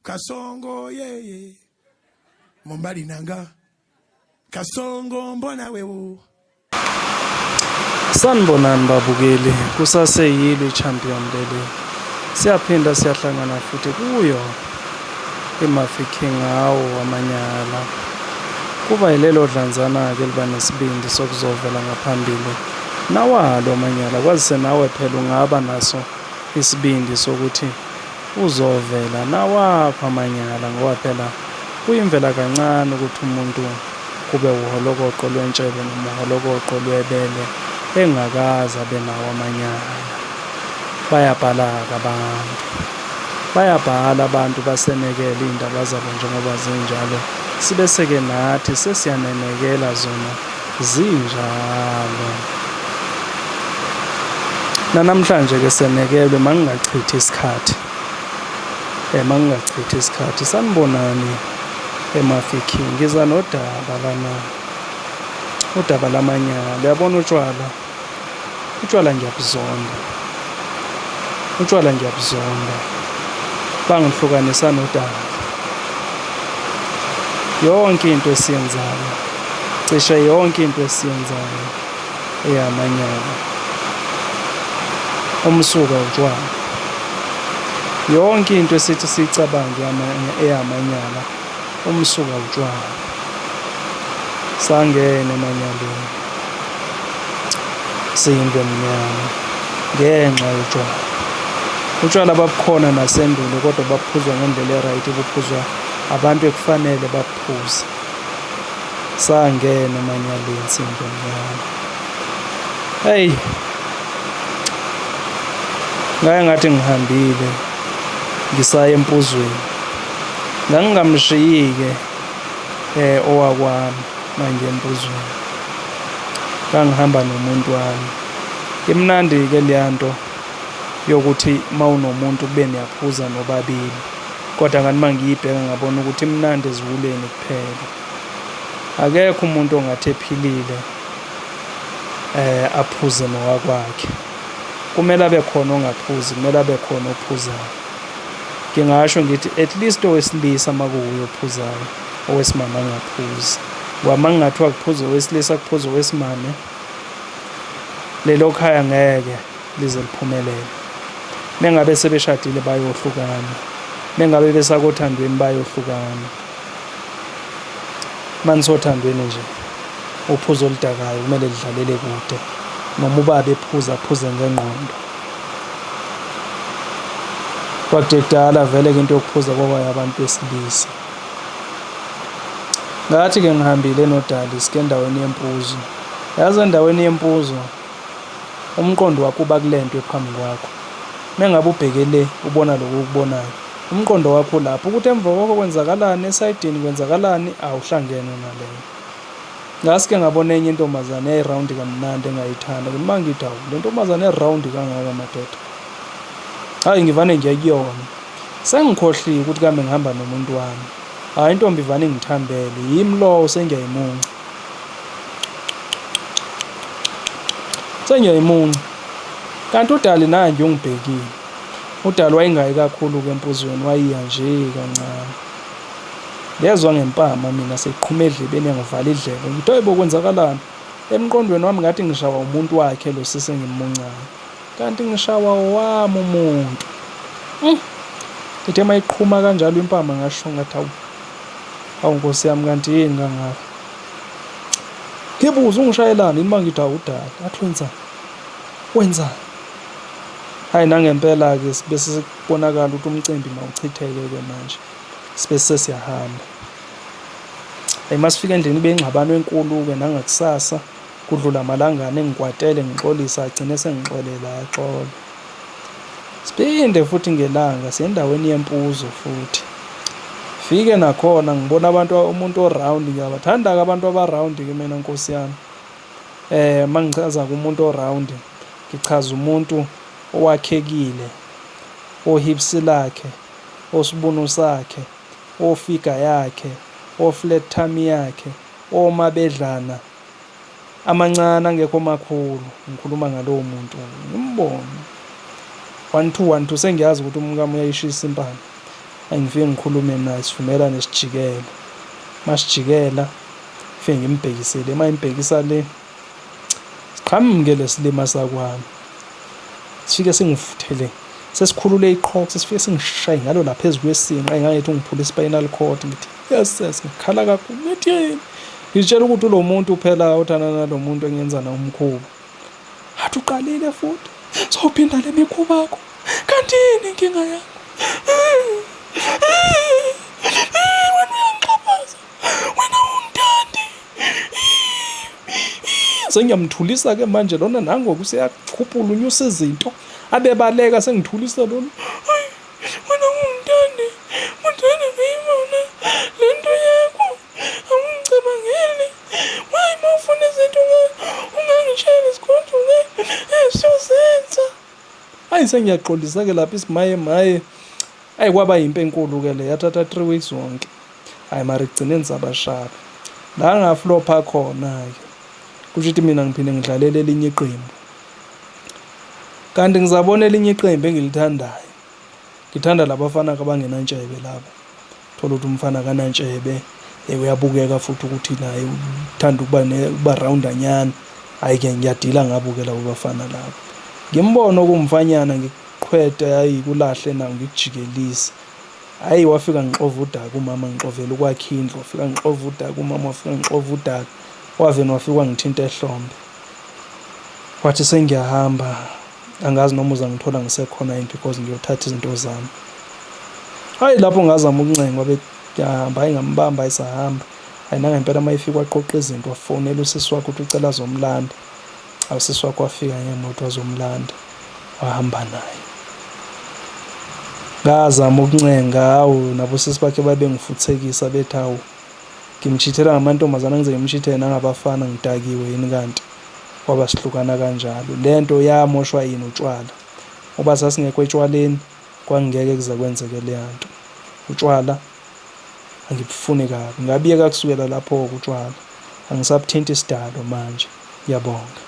Kasongo yeye mobali na nga Kasongo mbona wewo. Sanibonani babukeli, kusaseyilo i-champion leli. Siyaphinda siyahlangana futhi kuyo iMafikeng hawu amanyala. Kuba yilelo dlanzana-ke eliba nesibindi sokuzovela ngaphambili nawalo amanyala, kwazise nawe phela ungaba naso isibindi sokuthi Uzovela nawakho amanyala ngoba phela kuyimvela kancane ukuthi umuntu kube wuholokoqo lwentshebe noma uholokoqo lwebele engakaze abe nawo amanyala. Bayabhala-ke abantu. Bayabhala abantu basenekele iy'ndaba zabo njengoba zinjalo, sibese-ke nathi sesiyanenekela zona zinjalo. Nanamhlanje ke senekelwe mangingachithi isikhathi. Eh mangingachithi isikhathi. Sanibonani eMafikeng. Ngiza nodaba lana. Udaba lamanyala. Uyabona utshwala? Utshwala ngiyabuzonda. Utshwala ngiyabuzonda. Bangihlukanisa nodaba. Yonke into esiyenzayo, cishe yonke into esiyenzayo eyamanyala. Umsuka utshwala. Yonke into esithi siyicabange eyamanyala, umsuka utshwala. Sangena emanyaleni siyindlu emnyama ngenxa yotshwala. Utshwala babukhona nasendulo kodwa babuphuzwa ngendlela e-right, buphuzwa abantu ekufanele babuphuze. Sangena emanyaleni siyindlu emnyama. Hey, ngake ngathi ngihambile ngisaya empuzweni, ngangingamshiyi-ke eh owakwami manje empuzweni ngangihamba nomuntu wami imnandi-ke leya nto yokuthi uma unomuntu kube niyaphuza nobabili kodwa ngathi uma ngiyibheka ngabona ukuthi imnandi eziwuleni kuphela akekho umuntu ongathi ephilile eh aphuze nowakwakhe kumele abe khona ongaphuzi kumele abe khona ophuzayo Ngingasho ngithi at least owesilisa makuwuye ophuzayo, owesimame angaphuzi. Ngoba makungathiwa kuphuza owesilisa kuphuza owesimame, lelo khaya ngeke lize liphumelele. Mengabe sebeshadile bayohlukana. Mengabe besakothandweni bayohlukana. Manisothandweni nje uphuzo oludakayo kumele lidlalele kude. Noma ubaba ephuza aphuze ngengqondo. Kwakude kudala vele-ke into yokuphuza kwabayabantu besilisa. Ngathi-ke ngihambile noDali sike endaweni yempuzo. Yazi endaweni yempuzo umqondo wakho uba kule nto ephambi kwakho. Mengabe ubheke le ubona lokhu okubonayo. Umqondo wakho ulapho ukuthi emva kwakho kwenzakalani esayidini kwenzakalani awuhlangene naleyo. Ngaske ngabona enye intombazane yayirawundi kamnandi engayithanda. Ngithi uma ngithi hawu le ntombazane erawundi kangaka madoda. Hhayi ngivane ngiye kuyona. Sengikhohliwe ukuthi kambe ngihamba nomuntu wami. Hhayi intombi ivane ingithambele. Yimi lowo sengiyayimunca. Sengiyayimunca. Kanti uDali nange ungibhekile. UDali wayengayi kakhulu-ke empuzweni wayiya nje kancane. Ngezwa ngempama mina seqhuma edlebeni yangivala idlebe. Ngithi hayibo kwenzakalani? Emqondweni wami ngathi ngishawa umuntu wakhe lo sisi engimmuncayo. Kanti ngishawa owami umuntu. Mm. Ithe mayiqhuma kanjalo impama ngasho ngathi hawu. Hawu Nkosi yami kanti yini kangaka? Ngibuza ungishayelani yini mangithi hawu dali. Athi wenzani? Wenzani? Hayi nangempela-ke bese sekubonakala ukuthi umcimbi mawuchitheke-ke manje. Sibe sesiyahamba. Hayi masifika endlini ibe ingxabano enkulu-ke nangakusasa kudlula amalangana engikwatele ngixolisa agcine sengixolela axola. Siphinde futhi ngelanga siye endaweni yempuzo futhi. Fike nakhona ngibona abantu umuntu o-round ngiyabathanda-ke abantu aba-round-ke mina nkosi yami. Eh mangichaza kumuntu o-round ngichaza umuntu owakhekile ohips lakhe osibunu sakhe, ofiga yakhe, oflat tummy yakhe, omabedlana amancane angekho makhulu. Ngikhuluma ngalowo muntu ngimbone. 1 2 1 2 sengiyazi ukuthi umkami uyayishisa impama. Ayi ngifike ngikhulume naye sivumelane sijikele. Masijikela ngifike ngimbhekise le, uma ngimbhekisa le siqhamuke lesilima sakwami. Sifike singivuthele sesikhulule iqhoks sifike singishaye ngalo la phezu kwesinqa engangithi ungiphula i-spinal cord ngithi yes yes ngikhala kakhulu ngithi yini ngitshela ukuthi lo muntu phela othanda nalo muntu engenza na umkhuba athi uqalile futhi sowuphinda le mikhuba yakho kanti yini inkinga yakho wena uyangixhaphaza wena ungithandi sengiyamthulisa ke manje lona nangoku useyakhuphula unyusa izinto abebaleka sengithulisa lona wena ungithandi mudala ngiyibona le nto yakho awungicabangeli wayi uma ufuna izinto ungangitsheli sigoduke esiyozenza ayi sengiyaxolisa ke lapha isimaye maye ayi kwaba yimpi enkulu ke le yathatha 3 weeks wonke hayi mara ekugcineni sabashaka la ngaflopha khona-ke kusho ukuthi mina ngiphinde ngidlalele elinye iqembu kanti ngizabona elinye iqembu engilithandayo ngithanda labafana abangenantshebe laba thola ukuthi umfana akanantshebe eh, uyabukeka futhi ukuthi naye uthanda ukuba ukuba roundanyana hhayi-ke ngiyadila ngabo-ke labo bafana labo ngimbone okumfanyana ngiqhwete hayi kulahle nawo ngikujikelise Hhayi wafika ngixova udaka umama ngixovela ukwakha indlu wafika ngixova udaka umama wafika ngixova udaka waveni wafika wangithinta ehlombe wathi sengiyahamba angazi noma uzangithola ngisekhona yini because ngiyothatha izinto zami hayi lapho ngazama ukuncenga wabe yahamba hayi ngambamba hayi sahamba hayi nangempela uma ifika waqoqa izinto wafonela usisi wakhe ukuthi ucela azomlanda Cha usisi wakho wafika ngemoto wazomlanda wahamba naye. Ngazama ukuncenga hawu nabosisi bakhe babengifuthekisa bethi hawu ngimchithela ngamantombazane ngize ngimchithele nangabafana ngidakiwe yini kanti kwaba sihlukana kanjalo. Lento yamoshwa yini utshwala. Uba sasingekho etshwaleni kwakungeke kuze kwenzeke leyanto. Utshwala angibufuni kabi. Ngabiyeka kusukela lapho-ke utshwala. Angisabuthinti isidalo manje. Ngiyabonga.